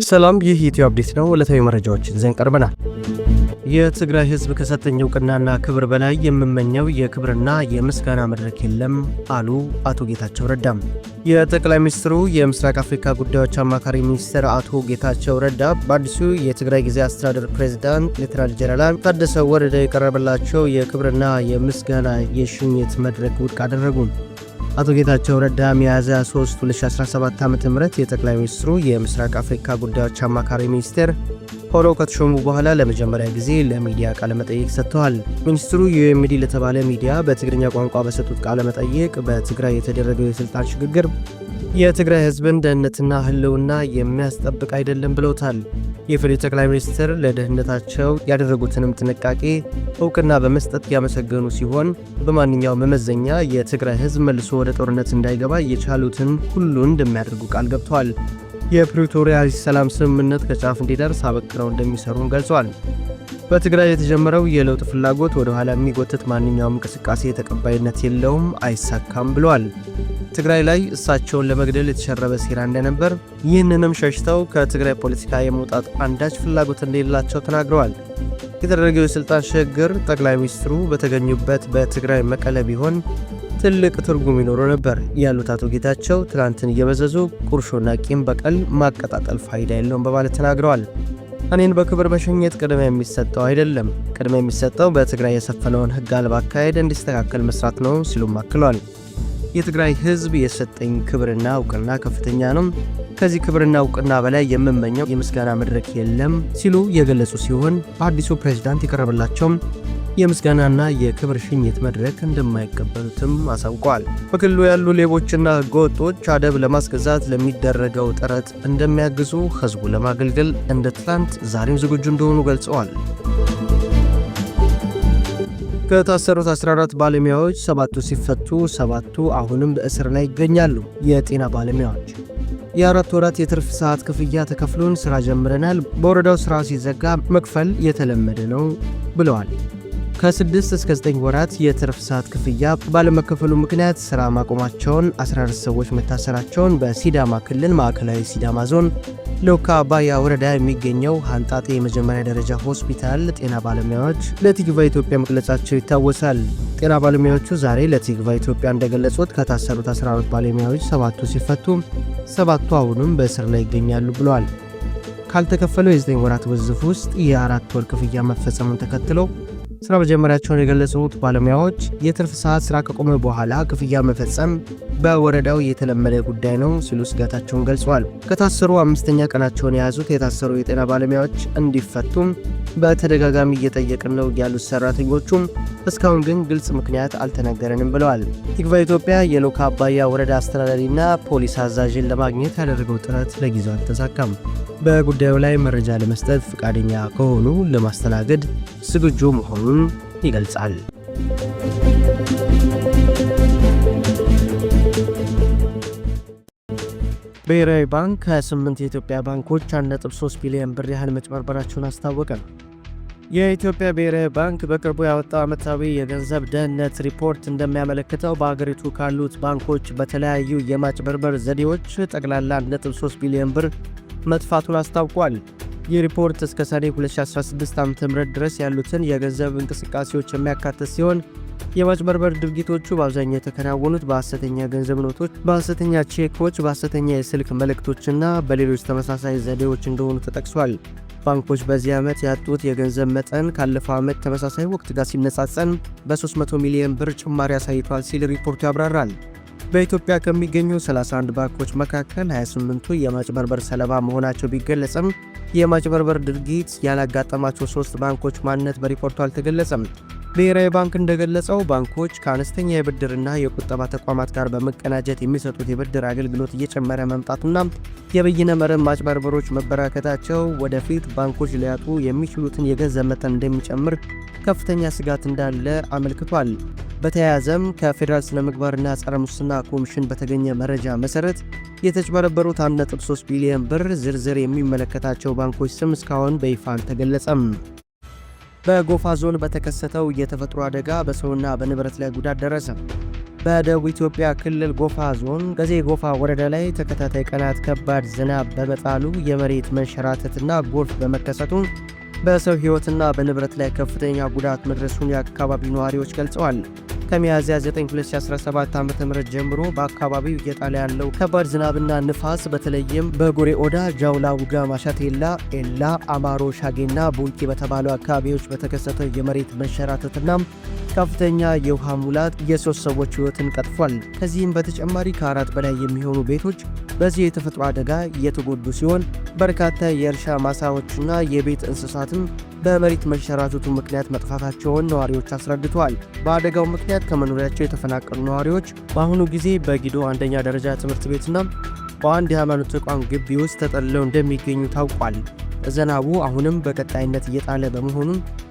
ሰላም፣ ይህ ኢትዮ አፕዴት ነው። ዕለታዊ መረጃዎችን ይዘን ቀርበናል። የትግራይ ሕዝብ ከሰጠኝ እውቅናና ክብር በላይ የምመኘው የክብርና የምስጋና መድረክ የለም አሉ አቶ ጌታቸው ረዳም። የጠቅላይ ሚኒስትሩ የምስራቅ አፍሪካ ጉዳዮች አማካሪ ሚኒስትር አቶ ጌታቸው ረዳ በአዲሱ የትግራይ ጊዜያዊ አስተዳደር ፕሬዝዳንት ሌተናል ጄኔራል ታደሰ ወረደ የቀረበላቸው የክብርና የምስጋና የሽኝት መድረክ ውድቅ አደረጉ። አቶ ጌታቸው ረዳ ሚያዝያ 3 2017 ዓ.ም የጠቅላይ ሚኒስትሩ የምስራቅ አፍሪካ ጉዳዮች አማካሪ ሚኒስቴር ሆነው ከተሾሙ በኋላ ለመጀመሪያ ጊዜ ለሚዲያ ቃለመጠይቅ ሰጥተዋል። ሚኒስትሩ ዩኤምዲ ለተባለ ሚዲያ በትግርኛ ቋንቋ በሰጡት ቃለመጠይቅ በትግራይ የተደረገው የስልጣን ሽግግር የትግራይ ሕዝብን ደህንነትና ሕልውና የሚያስጠብቅ አይደለም ብለውታል። የኢፌዴሪ ጠቅላይ ሚኒስትር ለደህንነታቸው ያደረጉትንም ጥንቃቄ እውቅና በመስጠት ያመሰገኑ ሲሆን በማንኛውም መመዘኛ የትግራይ ሕዝብ መልሶ ወደ ጦርነት እንዳይገባ የቻሉትን ሁሉ እንደሚያደርጉ ቃል ገብተዋል። የፕሪቶሪያ ሰላም ስምምነት ከጫፍ እንዲደርስ አበክረው እንደሚሰሩም ገልጸዋል። በትግራይ የተጀመረው የለውጥ ፍላጎት ወደ ኋላ የሚጎትት ማንኛውም እንቅስቃሴ ተቀባይነት የለውም፣ አይሳካም ብለዋል። ትግራይ ላይ እሳቸውን ለመግደል የተሸረበ ሴራ እንደነበር፣ ይህንንም ሸሽተው ከትግራይ ፖለቲካ የመውጣት አንዳች ፍላጎት እንደሌላቸው ተናግረዋል። የተደረገው የስልጣን ሽግግር ጠቅላይ ሚኒስትሩ በተገኙበት በትግራይ መቀለ ቢሆን ትልቅ ትርጉም ይኖረው ነበር ያሉት አቶ ጌታቸው ትናንትን እየመዘዙ ቁርሾና ቂም በቀል ማቀጣጠል ፋይዳ የለውም በማለት ተናግረዋል። እኔን በክብር መሸኘት ቅድሚያ የሚሰጠው አይደለም፣ ቅድሚያ የሚሰጠው በትግራይ የሰፈነውን ሕግ አልባ አካሄድ እንዲስተካከል መስራት ነው ሲሉም አክለዋል። የትግራይ ሕዝብ የሰጠኝ ክብርና እውቅና ከፍተኛ ነው። ከዚህ ክብርና እውቅና በላይ የምመኘው የምስጋና መድረክ የለም ሲሉ የገለጹ ሲሆን በአዲሱ ፕሬዝዳንት የቀረበላቸውም የምስጋናና የክብር ሽኝት መድረክ እንደማይቀበሉትም አሳውቀዋል። በክልሉ ያሉ ሌቦችና ህገወጦች አደብ ለማስገዛት ለሚደረገው ጥረት እንደሚያግዙ፣ ህዝቡ ለማገልገል እንደ ትላንት ዛሬም ዝግጁ እንደሆኑ ገልጸዋል። ከታሰሩት 14 ባለሙያዎች ሰባቱ ሲፈቱ ሰባቱ አሁንም በእስር ላይ ይገኛሉ። የጤና ባለሙያዎች የ4 ወራት የትርፍ ሰዓት ክፍያ ተከፍሎን ስራ ጀምረናል። በወረዳው ስራ ሲዘጋ መክፈል የተለመደ ነው ብለዋል። ከ6 እስከ 9 ወራት የትርፍ ሰዓት ክፍያ ባለመከፈሉ ምክንያት ስራ ማቆማቸውን 14 ሰዎች መታሰራቸውን በሲዳማ ክልል ማዕከላዊ ሲዳማ ዞን ሎካ አባያ ወረዳ የሚገኘው ሀንጣጤ የመጀመሪያ ደረጃ ሆስፒታል ጤና ባለሙያዎች ለቲክቫህ ኢትዮጵያ መግለጻቸው ይታወሳል። ጤና ባለሙያዎቹ ዛሬ ለቲክቫህ ኢትዮጵያ እንደገለጹት ከታሰሩት 14 ባለሙያዎች ሰባቱ ሲፈቱ ሰባቱ አሁንም በእስር ላይ ይገኛሉ ብለዋል። ካልተከፈለው የ9 ወራት ውዝፍ ውስጥ የ4 ወር ክፍያ መፈጸሙን ተከትሎ ስራ መጀመሪያቸውን የገለጹት ባለሙያዎች የትርፍ ሰዓት ስራ ከቆመ በኋላ ክፍያ መፈጸም በወረዳው የተለመደ ጉዳይ ነው ሲሉ ስጋታቸውን ገልጸዋል። ከታሰሩ አምስተኛ ቀናቸውን የያዙት የታሰሩ የጤና ባለሙያዎች እንዲፈቱም በተደጋጋሚ እየጠየቅን ነው ያሉት ሰራተኞቹም እስካሁን ግን ግልጽ ምክንያት አልተነገረንም ብለዋል። ቲክቫህ ኢትዮጵያ የሎካ አባያ ወረዳ አስተዳዳሪና ፖሊስ አዛዥን ለማግኘት ያደረገው ጥረት ለጊዜው አልተሳካም። በጉዳዩ ላይ መረጃ ለመስጠት ፈቃደኛ ከሆኑ ለማስተናገድ ዝግጁ መሆኑን ይገልጻል። ብሔራዊ ባንክ 28 የኢትዮጵያ ባንኮች 1.3 ቢሊዮን ብር ያህል መጭበርበራቸውን አስታወቀ። የኢትዮጵያ ብሔራዊ ባንክ በቅርቡ ያወጣው ዓመታዊ የገንዘብ ደህንነት ሪፖርት እንደሚያመለክተው በአገሪቱ ካሉት ባንኮች በተለያዩ የማጭበርበር ዘዴዎች ጠቅላላ 1.3 ቢሊዮን ብር መጥፋቱን አስታውቋል። ይህ ሪፖርት እስከ ሰኔ 2016 ዓ.ም ድረስ ያሉትን የገንዘብ እንቅስቃሴዎች የሚያካትት ሲሆን የማጭበርበር ድርጊቶቹ በአብዛኛው የተከናወኑት በሐሰተኛ ገንዘብ ኖቶች፣ በሐሰተኛ ቼኮች፣ በሐሰተኛ የስልክ መልእክቶችና በሌሎች ተመሳሳይ ዘዴዎች እንደሆኑ ተጠቅሷል። ባንኮች በዚህ ዓመት ያጡት የገንዘብ መጠን ካለፈው ዓመት ተመሳሳይ ወቅት ጋር ሲነጻጸር በ300 ሚሊዮን ብር ጭማሪ አሳይቷል ሲል ሪፖርቱ ያብራራል። በኢትዮጵያ ከሚገኙ 31 ባንኮች መካከል 28ቱ የማጭበርበር ሰለባ መሆናቸው ቢገለጽም የማጭበርበር ድርጊት ያላጋጠማቸው ሶስት ባንኮች ማንነት በሪፖርቱ አልተገለጸም። ብሔራዊ ባንክ እንደገለጸው ባንኮች ከአነስተኛ የብድርና የቁጠባ ተቋማት ጋር በመቀናጀት የሚሰጡት የብድር አገልግሎት እየጨመረ መምጣቱና የበይነ መረብ ማጭበርበሮች መበራከታቸው ወደፊት ባንኮች ሊያጡ የሚችሉትን የገንዘብ መጠን እንደሚጨምር ከፍተኛ ስጋት እንዳለ አመልክቷል። በተያያዘም ከፌዴራል ስነ ምግባርና ጸረ ሙስና ኮሚሽን በተገኘ መረጃ መሰረት የተጭበረበሩት 1.3 ቢሊዮን ብር ዝርዝር የሚመለከታቸው ባንኮች ስም እስካሁን በይፋ አልተገለጸም። በጎፋ ዞን በተከሰተው የተፈጥሮ አደጋ በሰውና በንብረት ላይ ጉዳት ደረሰ። በደቡብ ኢትዮጵያ ክልል ጎፋ ዞን ገዜ ጎፋ ወረዳ ላይ ተከታታይ ቀናት ከባድ ዝናብ በመጣሉ የመሬት መንሸራተትና ጎርፍ በመከሰቱ በሰው ሕይወትና በንብረት ላይ ከፍተኛ ጉዳት መድረሱን የአካባቢው ነዋሪዎች ገልጸዋል። ከሚያዝያ 9 2017 ዓ.ም ጀምሮ በአካባቢው እየጣለ ያለው ከባድ ዝናብና ንፋስ በተለይም በጎሬ ኦዳ፣ ጃውላ፣ ውጋ፣ ማሻቴላ፣ ኤላ፣ አማሮ፣ ሻጌና ቡልቂ በተባሉ አካባቢዎች በተከሰተው የመሬት መንሸራተትና ከፍተኛ የውሃ ሙላት የሶስት ሰዎች ሕይወትን ቀጥፏል። ከዚህም በተጨማሪ ከአራት በላይ የሚሆኑ ቤቶች በዚህ የተፈጥሮ አደጋ እየተጎዱ ሲሆን በርካታ የእርሻ ማሳዎችና የቤት እንስሳትም በመሬት መንሸራተቱ ምክንያት መጥፋታቸውን ነዋሪዎች አስረድተዋል። በአደጋው ምክንያት ከመኖሪያቸው የተፈናቀሉ ነዋሪዎች በአሁኑ ጊዜ በጊዶ አንደኛ ደረጃ ትምህርት ቤትና በአንድ የሃይማኖት ተቋም ግቢ ውስጥ ተጠልለው እንደሚገኙ ታውቋል። ዝናቡ አሁንም በቀጣይነት እየጣለ በመሆኑ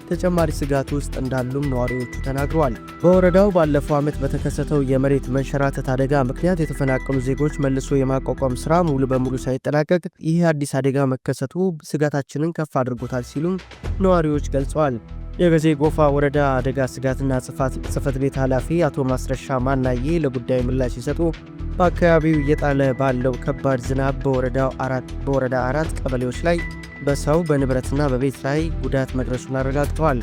ተጨማሪ ስጋት ውስጥ እንዳሉም ነዋሪዎቹ ተናግረዋል። በወረዳው ባለፈው ዓመት በተከሰተው የመሬት መንሸራተት አደጋ ምክንያት የተፈናቀሉ ዜጎች መልሶ የማቋቋም ስራ ሙሉ በሙሉ ሳይጠናቀቅ ይህ አዲስ አደጋ መከሰቱ ስጋታችንን ከፍ አድርጎታል ሲሉም ነዋሪዎች ገልጸዋል። የገዜ ጎፋ ወረዳ አደጋ ስጋትና ጽሕፈት ቤት ኃላፊ አቶ ማስረሻ ማናዬ ለጉዳዩ ምላሽ ሲሰጡ በአካባቢው እየጣለ ባለው ከባድ ዝናብ በወረዳ አራት ቀበሌዎች ላይ በሰው በንብረትና በቤት ላይ ጉዳት መድረሱን አረጋግጠዋል።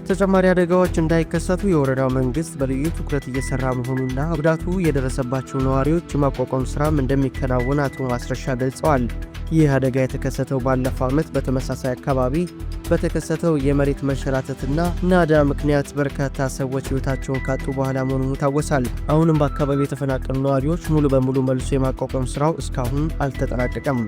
ተጨማሪ አደጋዎች እንዳይከሰቱ የወረዳው መንግስት በልዩ ትኩረት እየሰራ መሆኑና ጉዳቱ የደረሰባቸው ነዋሪዎች የማቋቋም ስራም እንደሚከናወን አቶ ማስረሻ ገልጸዋል። ይህ አደጋ የተከሰተው ባለፈው ዓመት በተመሳሳይ አካባቢ በተከሰተው የመሬት መንሸራተትና ናዳ ምክንያት በርካታ ሰዎች ሕይወታቸውን ካጡ በኋላ መሆኑ ይታወሳል። አሁንም በአካባቢው የተፈናቀሉ ነዋሪዎች ሙሉ በሙሉ መልሶ የማቋቋም ስራው እስካሁን አልተጠናቀቀም።